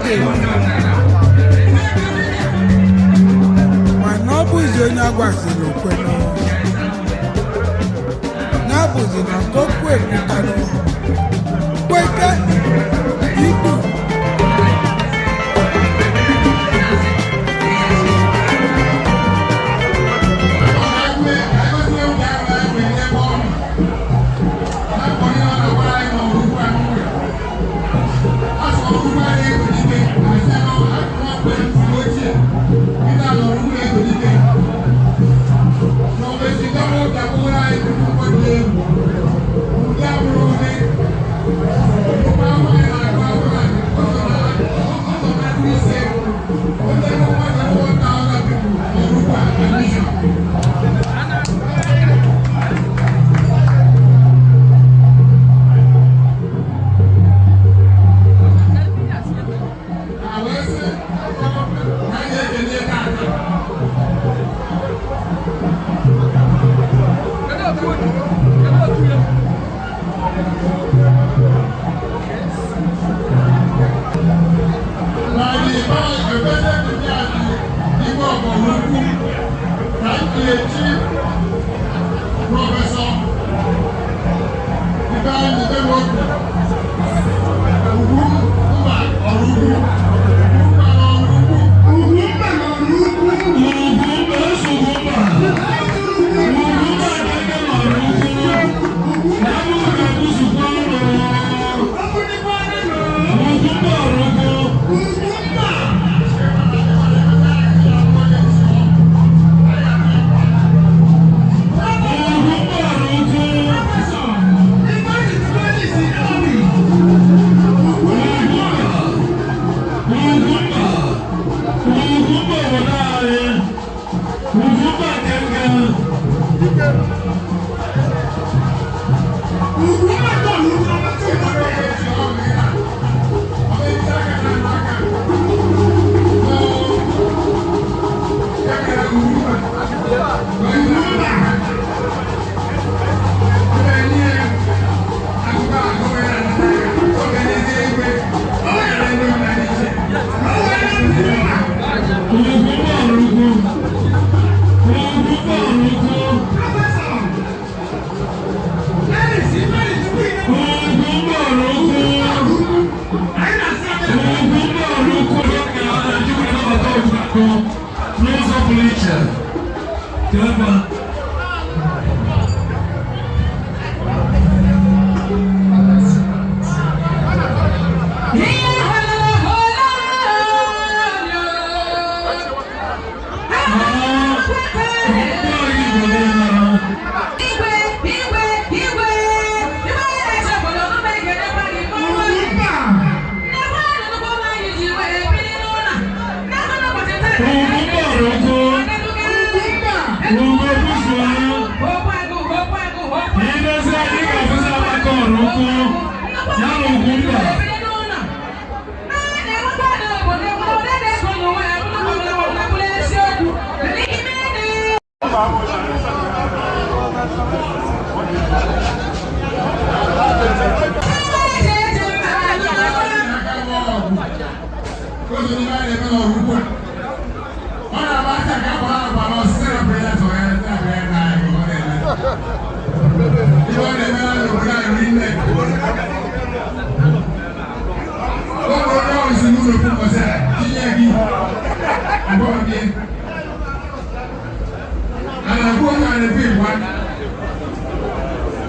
dị, mana ọ bụzi onye agwaziri okwenụ ya bụzi na nke okwu ekwukanụ kweke idu. N'ụzọ pụrụ iche, kelekwa.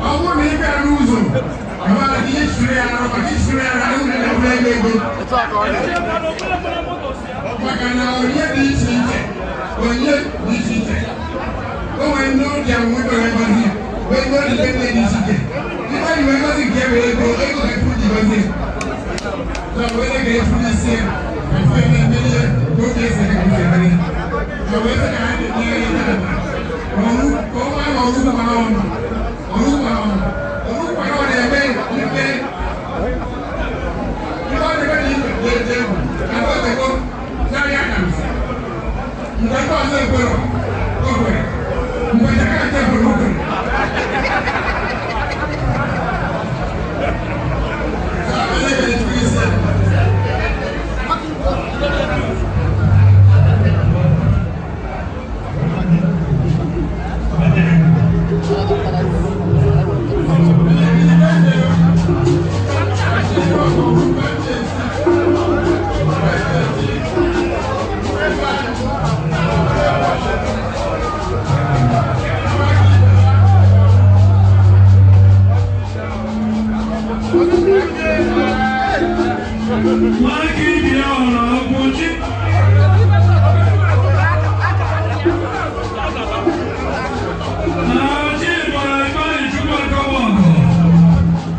Ọ bụrụ na ị bịara n'ụzọ, ihe siri ya arụ maka isiri ya arụ na ego, maka na onye dị iche iche, onye dị iche iche, o nwere ndị ụdị ahụ nwetara ngozi, wee ndị ọdị ndị dị iche iche. Ndị anyị wee ngozi nke wee ego ego ka efu ji ngozi so wee ga-efu n'isi ya efu eme mmeri ya ka oge esi eme ka esi emeri ya wee sị ka ha dị nye ya ọrụ ka ọnwa na ọrụ kwara ọnụ ọrụ kwara ọnụ ọrụ kwara ọ na-eme mfe ndị ọ na-eme na ibe na-eje egwu na ndị ọzọ narị Adams mgbe ndị ọzọ ekwere o kwere, mgbe Jakarta ekwere o kwere. Nwaka ibi ya hụrụ okwu chi. Na chi gbara Ifeanyị Chukwu Akọbọgụ.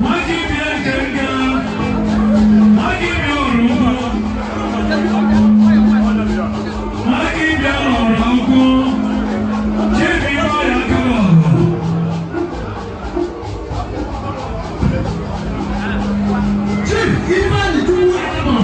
Nwaka ibi ya nke nka. Nwaka ibi ya hụrụ ukwu. Nwaka ibi ya hụrụ okwu. Chi bụ Ifeanyị Akọbọgụ. Chief Ifeanyi Chukwu Akọbọgụ.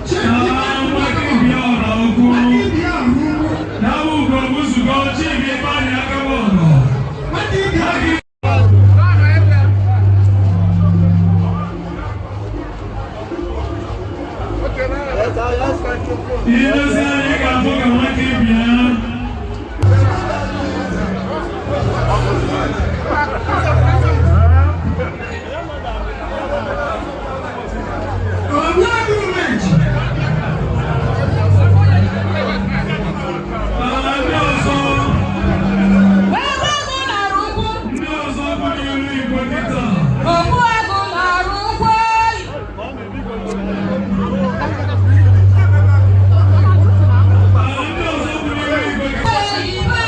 Chief Ifeanyi Nwaka Chukwu ibi ya hụrụ okwu. Akọbọgụ. Ya bụ ugo nzukọ Chief Ifeanyị Akọbọgụ. Nwaka ibi ya. Ilezi anya ị ga-afụ ka nwaka ibi ya. Ogbuagụ Umeji. Mana ndị ọzọ Ogbuagụ nara ukwu. ndị ọzọ bụ n'iru igwe kịta. Ogbuagụ nara ukwu. Mana ndị ọzọ bụ n'iru igwe kịta. Oyibo.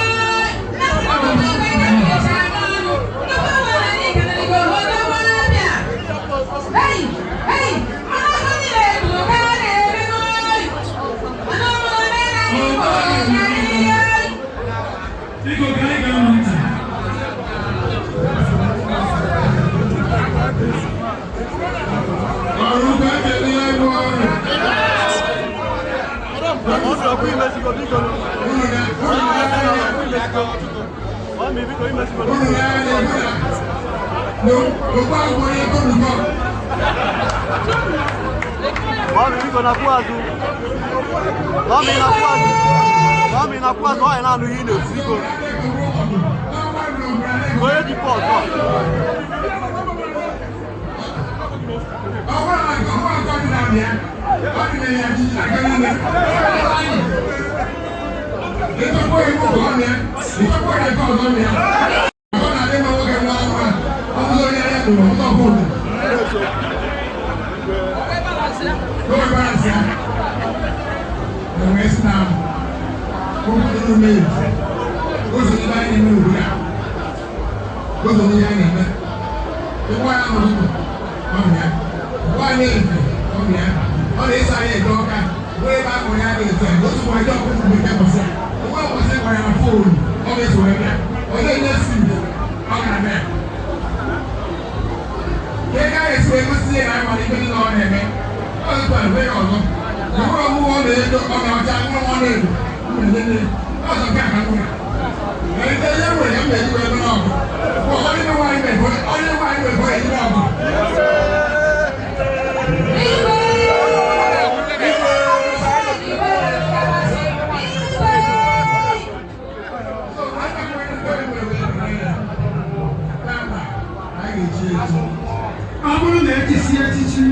Hey, hey, Biko ka anyị ga-anọ ntị. Mami, biko na kwụ azụ. Mami na kwụ azụ. Mami na kwụ azụ, ọ ya na-anụ ihe ị na-ekwu biko. Onye ji pọs ọ. Ọ bụrụ na echisi echichi,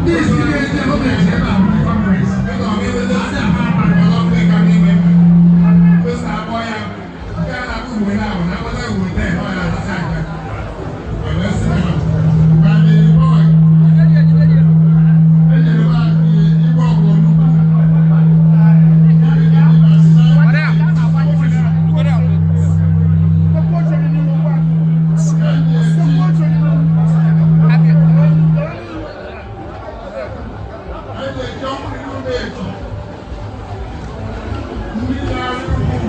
ndị isi na-eje oge eji ebe a bụ conference.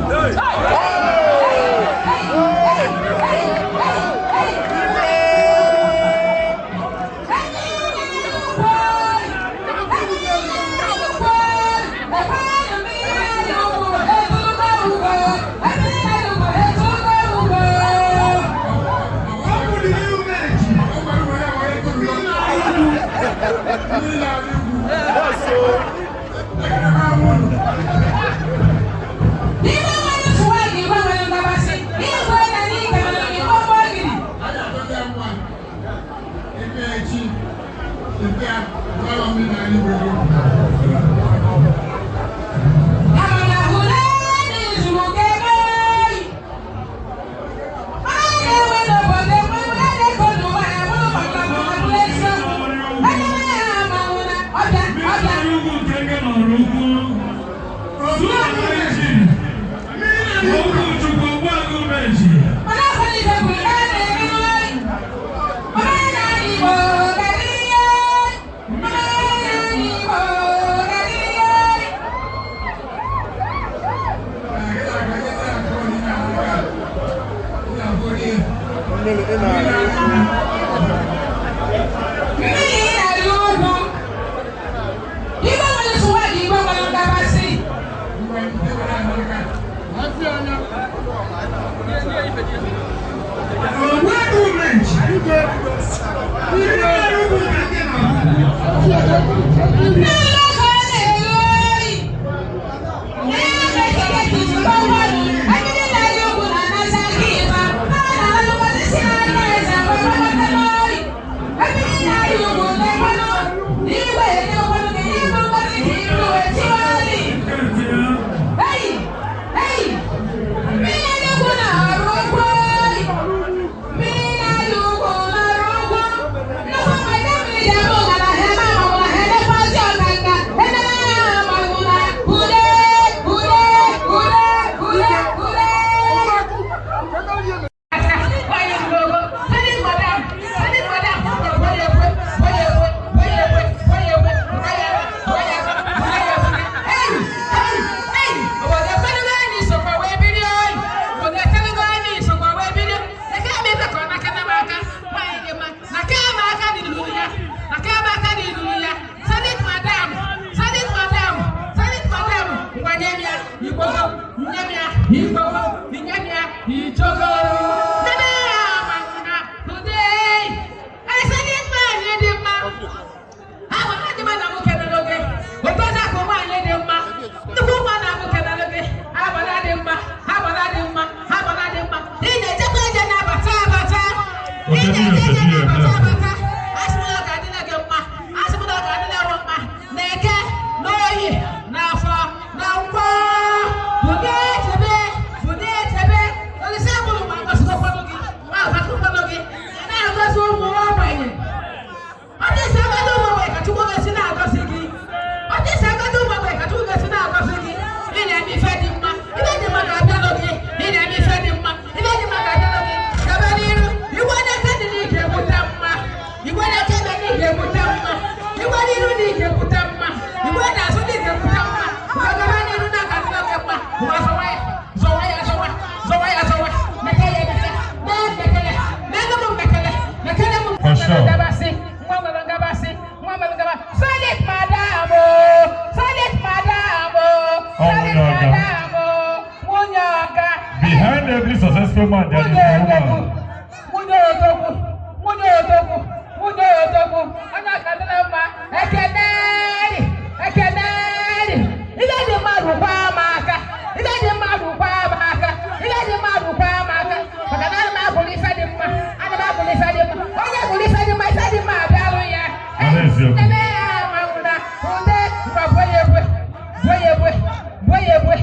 Hey! Mmiri ugwu nke nke nọrọ ugwu. Sumeji. Okwu Chukwu Ogbuagụ Umeji. Mmiri ị na-arị Mmiri na-arị ugwu. Igwe nwere nsogbu dị, igwe nwere ngabasị. Ogbuagụ Umeji. Mmiri ugwu nke nke nọrọ. Mmiri ọkụ na-eru oyi. Mmiri na-arị ugwu na-anasa aka ịba. Ha na-alụkwasị si n'aka eze wee gbakọta n'oyi. Mmiri na-arị ugwu na-ekwenụ. Igwe na-ekwenụ ka igwe ngozi ka iru wee chiwali. Nke ntị ya. Hey! Hey! Mmiri na-arị ugwu na-arụ ụkwụ oyi. Mmiri na-arị ugwu na-arụ ụkwụ. Nnukwu mmadụ mmiri ji ama ụgara ha eme amagwụla ha emekwazị ọkanga. Ememe ha amagwụla. Ude! Ude! Ude! Ude! Ude! Ijogo. Today, I said it, man, you did, man. Ahụ na ndị mmadụ amụke n'oge otozi akụ nwaanyị dị mma, nnukwu nwa na-amụke n'oge agbala dị mma, agbala dị mma, agbala dị mma. Ị na-echekwa eje na-abata abata, ị na-eje eje na-abata abata. Asị m na ọ ga-adịla gị mma, asị m na ọ ga-adịla gị mma na Eke na Oyi na Afọ na Nkwọ. Bụ echebe, bụ echebe Olise mụrụ ma agọzikwanụ gị, ma agọzikwanụ gị na-agọzi ụmụ ogbenye. Ọ dị isi agadi ụmụ ogbenye ka Chukwu ga-esi na-agọzi gị. Ọ dị isi agadi ụmụ ogbenye ka Chukwu ga-esi na-agọzi gị. Ị na-eme ife dị mma, ife dị mma ga-abịalụ gị. Ị na-eme ife dị mma, ife dị mma ga-abịalụ gị. Gaba n'iru, igwe na-eke dị n'ike ebute mma. Igwe na-eke dị n'ike ebute mma. Igwe n'iru n'ike ebute mma. Igwe na-azụ n'ike ebute mma. Ngwa, gaba n'iru na ga-adịlụ gị mma. Ngwa, zọwa ya, zọwa ya, zọwa, zọwa ya, zọwa. Meke ya, emeke, mee mekele, mee m mekele, mekele m. For sure. Ngabasị, nwa nwere ngabasị, nwa nwere ngabasị. Solid madam o, solid madam o, Ọ solid nwunye ọga. madam o, nwunye ọga. Behind every successful man, there is Nwunye a odogwu, woman. nwunye odogwu, nwunye odogwu, nwunye odogwu. Onye ọka dịla mma, ekeneri, ekeneri. Ihe dị mma rukwa m aka, ihe dị mma rukwa m aka, ihe dị mma rukwa m aka. Maka na ana m abụrụ ife dị mma, ana m abụrụ ife dị mma. Onye bụrụ ife dị mma, ife dị mma abịalụ ya. Mana eziokwu. Ebe ya amanwụ na ude ngwa buo ya egbe, buo ya egbe, buo ya egbe,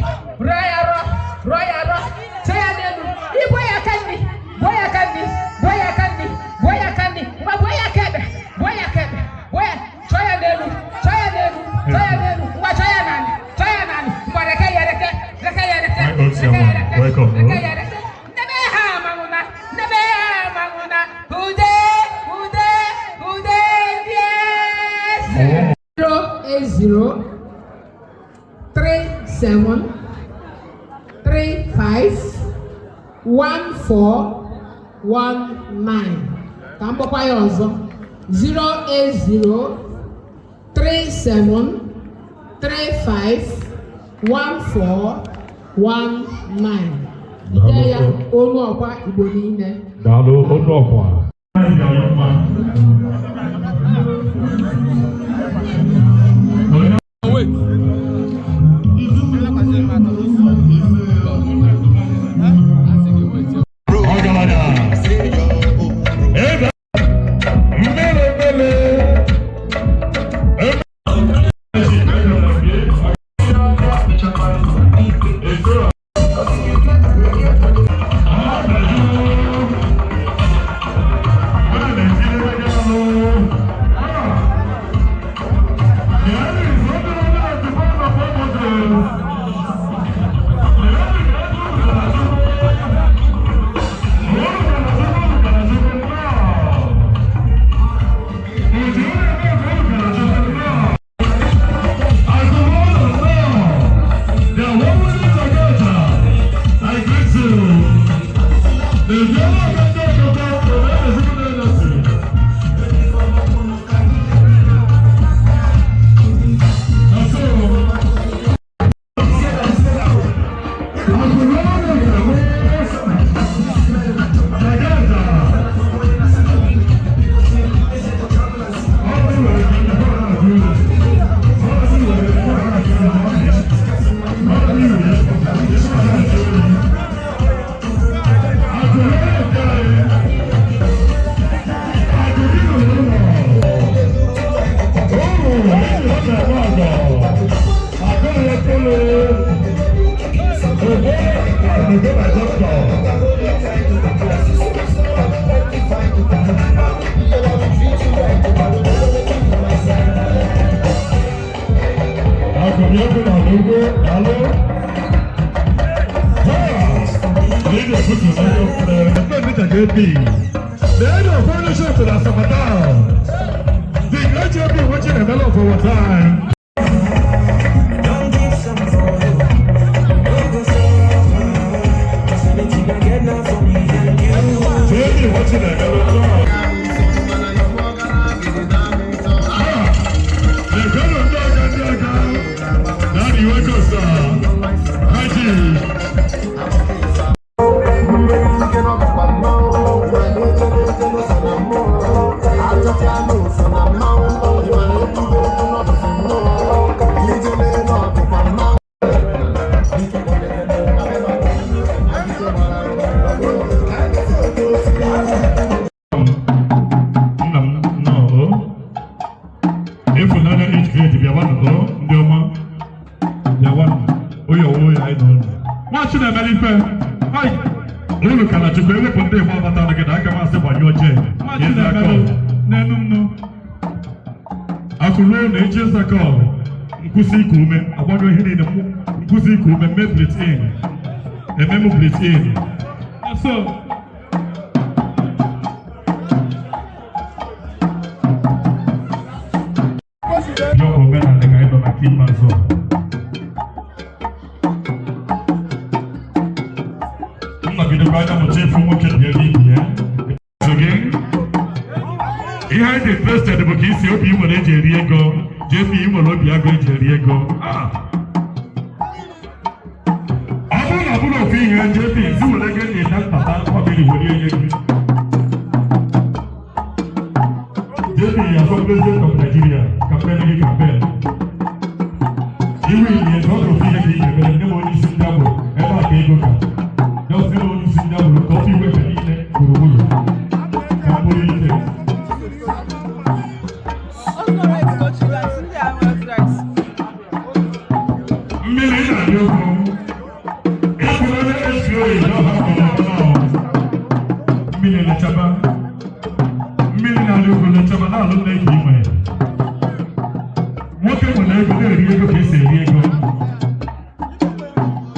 rụọ ya rụọ, rụọ ya rụọ, tee ya n'elu, ibuo ya aka nri, buo ya aka nri, buo ya aka nri, buo ya aka nri, ngwa, buo ya aka ekpe, buo ya aka ekpe, buo ya, chọọ ya n'elu, chọọ ya n'elu, chọọ ya n'elu, ngwa, chọọ ya n'anị, chọọ ya n'anị, ngwa, reke ya reke, reke ya reke, My old reke ya chairman, reke, welcome, reke no? ya reke. Ndebe ha amanwụ na, ndebe ha amanwụ na, ude, ude, ude, ndị eze. 08037351419. Ka m kpọkwa ya ọzọ: 08037351419. Ide ya olu ọkwa Igbo niile. Daalụ, onu ọkwa. Ọgaranya. Ebe mmele mmele. The head of fellowship to the Sabata. The great JP watching the mellow for our time. Don't give some for you. No go so far. 'Cause anything I get now for me and you. JP watching the mellow. The God of Dog and Dog. Daddy, wake up, sir. Haji. Nna m nnọọ ịfụnanya age grade bịawanụ o ndị ọma bịawanụ onye ọwụwa ya anyị nọ nụ nwa Chinemere ife ai unu ka na Chukwu ewepụ ndị Igbo abatara gị na aka m asị gbanyụọ jee Nwa Chinemere n'enu m nụ. Akụruo na eji nzakọ nkwụsị iku ume agbanyụ ihe niile nkwụsị iku ume mee blit in ememu blit in. So, Yọ omenala ka anyị nọ na nke ikpeazụ a. Nnọgidekwa anya mụta ịfụ nwoke dị ebe ibi ya. So gị, ihe anyị dị interested bụ ka isi obi ị nwere eji eri ego, JP ị nwere obi agụ eji eri ego. Ah! Ọ bụrụ na ọ bụrụ ofu ihe JP zi were ego enyi na ntata ọbịrị were enye gị. JP ya for president of Nigeria, campaign gị campaign. Iwu ihe na ọ bụ ofu ihe ka ị ga-emere ndị ma onye isi ndị agboro ebe a ka ego ka. Just ndị ma onye isi ndị agboro ka ọ bụ iwe ka niile gburugburu. Ka ọ bụrụ ike. Mmiri na-adị ogwu. Ekwuru onye esi oyi n'ọha ọbụla ọbụla. Mmiri lechaba. Mmiri na-adị ogwu lechaba na-alụ nne ka ị nwere. Nwoke nwere ego na-eri ego ka esi eri ego.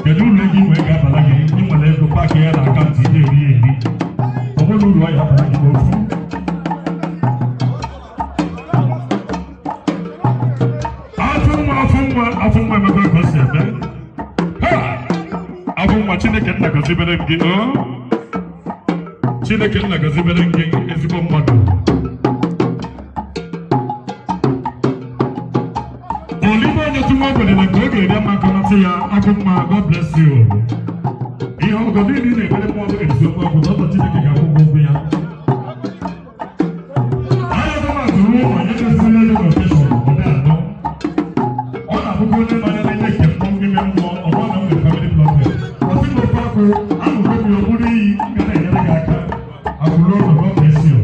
Kedu ụlọ ego ị nwere ga-abala gị? Ị nwere ego paakị ya na akaụntụ ị na-eri ya eri. Ọ bụrụ uru ọ ya abala gị n'ofu. Afọ nwa, afọ nwa, afọ nwa emego ka o si eme. Ha! Afọ nwa, Chineke nna gọzibere m gị o. Chineke nna gọzibere m gị ezigbo mmadụ. Olive onye tụ nwa ogbenye na nke ọ ga-eri ama nkọnatị ya. Afọ nwa, God bless you. Ihe ọgọ niile ị na-emere mmụọ bụ eziokwu ọgwụ na ọtọ Chineke ga-akwụ ụgwọ ụgwọ ya. Anya gọọmenti ruo onye na-esiri ego n'okeshọn ọ na-anọ. Ọ na-abụkwa onye mmanya na-enye nke mmụọ ime mmụọ ọgbọ na nwere family problem. Ọ sị na ofe akwụ anụrụ m ya ọ bụrụ iyi m ga na-enyere gị aka. Akwụrụ ụlọ, God bless you.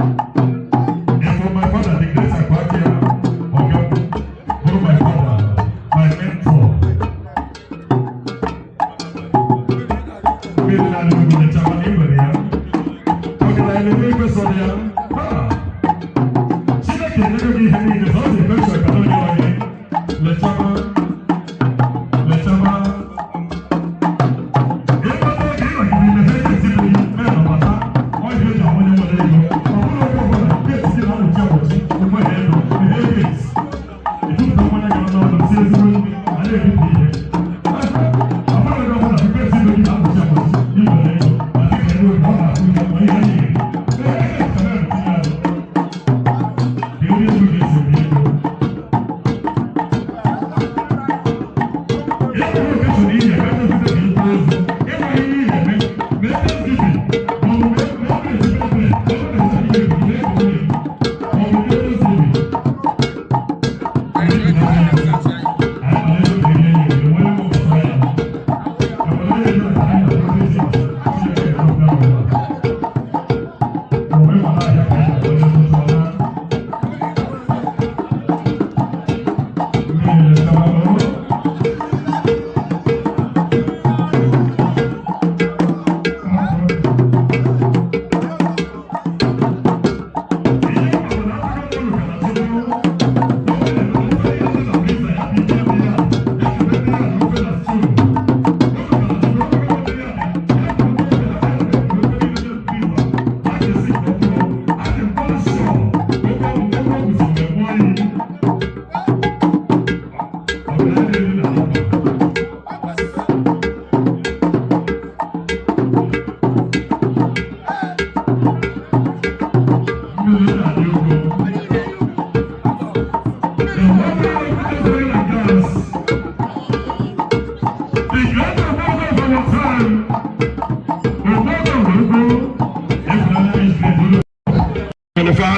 And for my father, the great Akwakia, Oga, bụrụ my father, my mentor.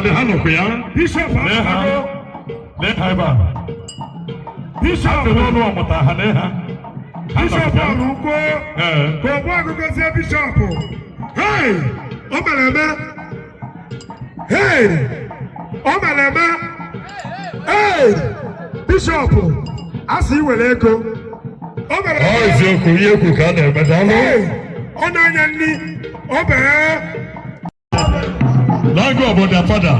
Adị ha nọkwa ya. Bishọp Lee ha. apụtago. Lee ha ebe a. Bishọp Sị n'ọnụ ọmụta ha, lee ha. Ha Bishọp nọkwa ya. ọrụ ukwu. Ee. Ka Ogbuagụ gozie bishọp. Hey! O mere eme. Hey! O mere eme. Hey! Bishọp, a sị i were ego. O mere Ọ eme. eziokwu, ihe ekwu ka a na-eme, daalụ. Hey! Ọ na-anya nri. O bee. N'agụ obodo fada.